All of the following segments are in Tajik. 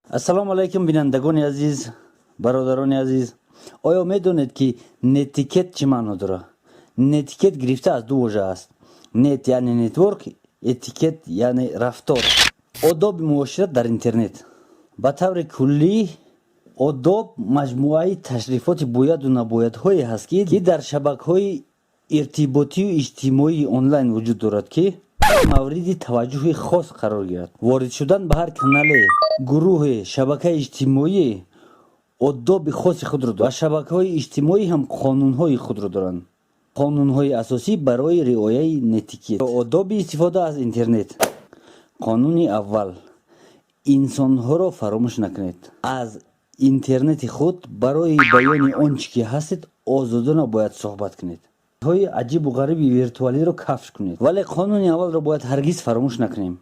Ассалому алайкум, бинандагони азиз, бародарони азиз. Оё медонед, ки нетикет чӣ маъно дорад? Нетикет гирифта аз ду вожа аст: нет, яъне network, этикет, яъне рафтор. Одоби муошират дар интернет. Ба таври куллӣ, одоб маҷмӯаи ташрифоти бояду набоядҳое ҳаст, ки дар шабакаҳои иртиботию иҷтимоии онлайн вуҷуд дорад, ки мавриди таваҷҷӯҳи хос қарор гирад. Ворид шудан ба ҳар канале, гурӯҳе, шабакаи иҷтимоӣ одоби хоси худро дорад ва шабакаҳои иҷтимоӣ ҳам қонунҳои худро доранд. Қонунҳои асосӣ барои риояи нетикет: одоби истифода аз интернет. Қонуни аввал: инсонҳоро фаромӯш накунед. Аз интернети худ барои баёни он чӣ ки ҳастед озодона бояд суҳбат кунед, ҳои аҷибу ғариби виртуалиро кафш кунед. Вале қонуни аввалро бояд ҳаргиз фаромӯш накунем: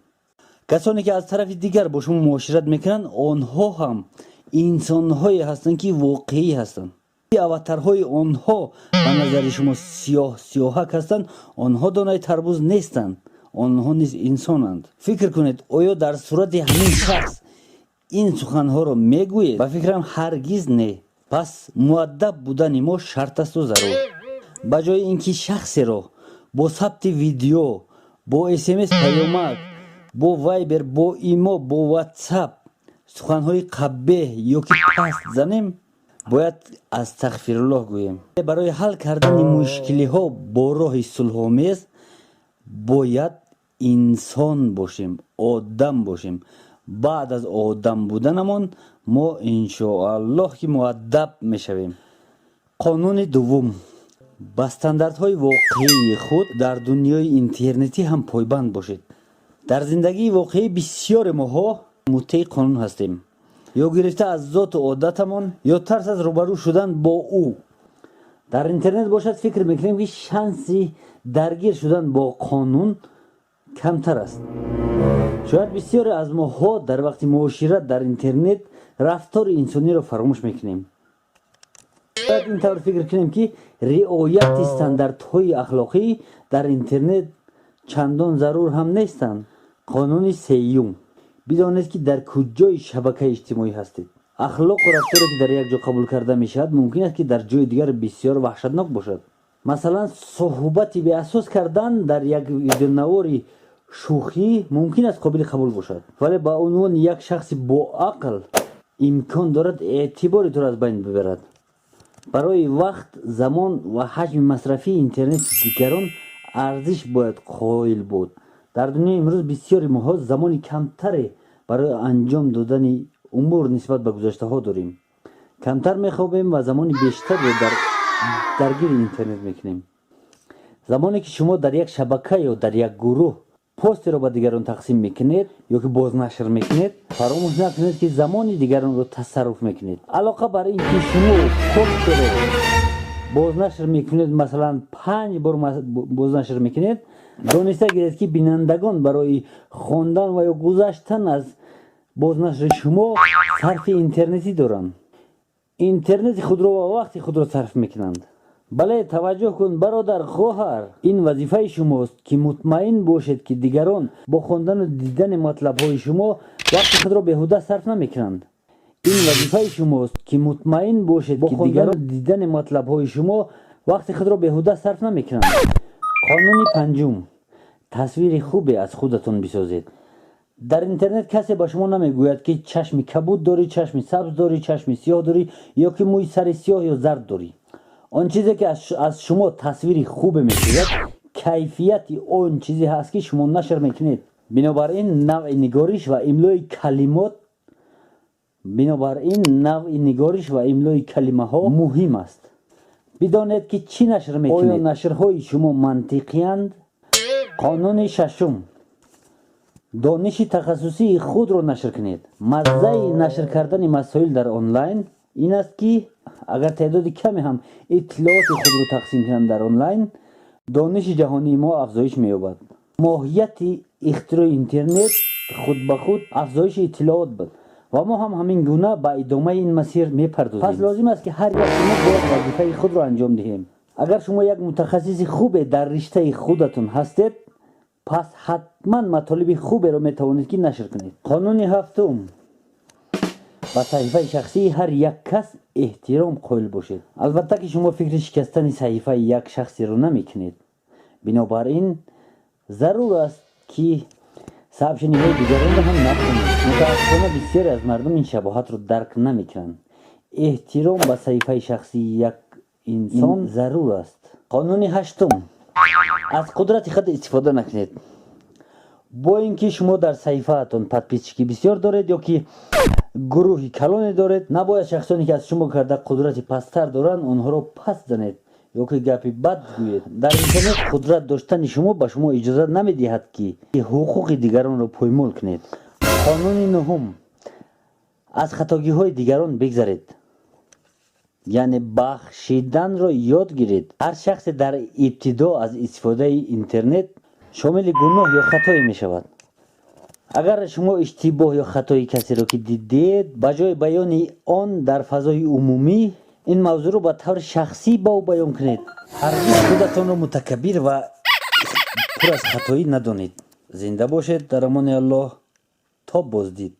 касоне ки аз тарафи дигар бо шумо муошират мекунанд, онҳо ҳам инсонҳое ҳастанд, ки воқеӣ ҳастанд. Аватарҳои онҳо ба назари шумо сиёҳ сиёҳак ҳастанд, онҳо донаи тарбуз нестанд, онҳо низ инсонанд. Фикр кунед, оё дар сурати ҳамин шахс ин суханҳоро мегӯед? Ба фикрам, ҳаргиз не. Пас муаддаб будани мо шарт асту зарур. Ба ҷои ин ки шахсеро бо сабти видео, бо СМС, паёмак, бо Вайбер, бо Имо, бо Ватсап суханҳои қабеҳ ё ки паст занем, бояд астағфируллоҳ гӯем. Барои ҳал кардани мушкилиҳо бо роҳи сулҳомез бояд инсон бошем, одам бошем. Баъд аз одам буданамон мо, иншоаллоҳ, ки муаддаб мешавем. Қонуни дуввум: ба стандартҳои воқеии худ дар дунёи интернетӣ ҳам пойбанд бошед. Дар зиндагии воқеӣ бисёре моҳо муттеи қонун ҳастем, ё гирифта аз зоту одатамон, ё тарс аз рӯбарӯ шудан бо ӯ. Дар интернет бошад, фикр мекунем, ки шанси даргир шудан бо қонун камтар аст. Шояд бисёре аз моҳо дар вақти муошират дар интернет рафтори инсониро фаромӯш мекунем. Бояд ин тавр фикр кунем, ки риояти стандартҳои ахлоқӣ дар интернет чандон зарур ҳам нестанд. Қонуни сеюм: бидонед, ки дар куҷои шабакаи иҷтимоӣ ҳастед. Ахлоқу рафторе, ки дар як ҷо қабул карда мешавад, мумкин аст, ки дар ҷои дигар бисёр ваҳшатнок бошад. Масалан, суҳбати беасос кардан дар як видеонавори шӯхӣ мумкин аст қобили қабул бошад, вале ба унвони як шахси боақл имкон дорад эътибори туро аз байн бибарад. Барои вақт, замон ва ҳаҷми масрафии интернети дигарон арзиш бояд қоил буд. Дар дунёи имрӯз бисёри моҳо замони камтаре барои анҷом додани умур нисбат ба гузаштаҳо дорем. Камтар мехобем ва замони бештарро дар даргири интернет мекунем. Замоне ки шумо дар як шабака ё дар як гурӯҳ постеро ба дигарон тақсим мекунед ё ки бознашр мекунед, фаромӯш накунед, ки замони дигаронро тасарруф мекунед. Алоқа бар ин ки шумо постеро бознашр мекунед, масалан, панҷ бор бознашр мекунед, дониста гиред, ки бинандагон барои хондан ва ё гузаштан аз бознашри шумо сарфи интернетӣ доранд, интернети худро ва вақти худро сарф мекунанд. Бале, таваҷҷӯҳ кун, бародар, хоҳар, ин вазифаи шумост, ки мутмаин бошед, ки дигарон бо хондану дидани матлабҳои шумо вақти худро беҳуда сарф намекунанд. Ин вазифаи шумост, ки мутмаин бошед, ки дигарон дидани матлабҳои шумо вақти худро беҳуда сарф намекунанд. Қонуни панҷум: тасвири хубе аз худатон бисозед. Дар интернет касе ба шумо намегӯяд, ки чашми кабуд дорӣ, чашми сабз дорӣ, чашми сиёҳ дорӣ ё ки мӯи сари сиёҳ ё зард дорӣ. Он чизе, ки аз шумо тасвири хубе месозад, кайфияти он чизе ҳаст, ки шумо нашр мекунед. Бинобар ин навъи нигориш ва имлои калимот, бинобар ин навъи нигориш ва имлои калимаҳо муҳим аст. Бидонед, ки чӣ нашр мекунед, оё нашрҳои шумо мантиқиянд. Қонуни шашум: дониши тахассусии худро нашр кунед. Маззаи нашр кардани масоил дар онлайн ин аст, ки агар теъдоди каме ҳам иттилооти худро тақсим кунанд дар онлайн, дониши ҷаҳонии мо афзоиш меёбад. Моҳияти ихтирои интернет худ ба худ афзоиши иттилоот буд ва мо ҳам ҳамин гуна ба идомаи ин масир мепардозем. Пас лозим аст, ки ҳар яки мо бояд вазифаи худро анҷом диҳем. Агар шумо як мутахассиси хубе дар риштаи худатон ҳастед. Пас ҳатман матолиби хуберо метавонед, ки нашр кунед. Қонуни ҳафтум: ба саҳифаи шахсии ҳар як кас эҳтиром қоил бошед. Албатта, ки шумо фикри шикастани саҳифаи як шахсеро намекунед. Бинобар ин зарур аст, ки сообщениҳои дигаронро ҳам нахонед. Мутаассифона, бисёре аз мардум ин шабоҳатро дарк намекунанд. Эҳтиром ба саҳифаи шахсии як инсон зарур аст. Қонуни ҳаштум: аз қудрати худ истифода накунед. Бо ин ки шумо дар саҳифаатон подписчики бисёр доред ё ки гурӯҳи калоне доред, набояд шахсоне, ки аз шумо карда қудрати пасттар доранд, онҳоро паст занед ё ки гапи бад гӯед. Дар интернет қудрат доштани шумо ба шумо иҷозат намедиҳад, ки ҳуқуқи дигаронро поймол кунед. Қонуни нуҳум: аз хатогиҳои дигарон бигзаред, яъне бахшиданро ёд гиред. Ҳар шахсе дар ибтидо аз истифодаи интернет шомили гуноҳ ё хатое мешавад. Агар шумо иштибоҳ ё хатои касеро ки дидед, ба ҷои баёни он дар фазои умумӣ, ин мавзӯъро ба таври шахсӣ ба ӯ баён кунед. Ҳаргиз худатонро мутакаббир ва пур аз хатоӣ надонед. Зинда бошед, дар амони Аллоҳ, то боздид.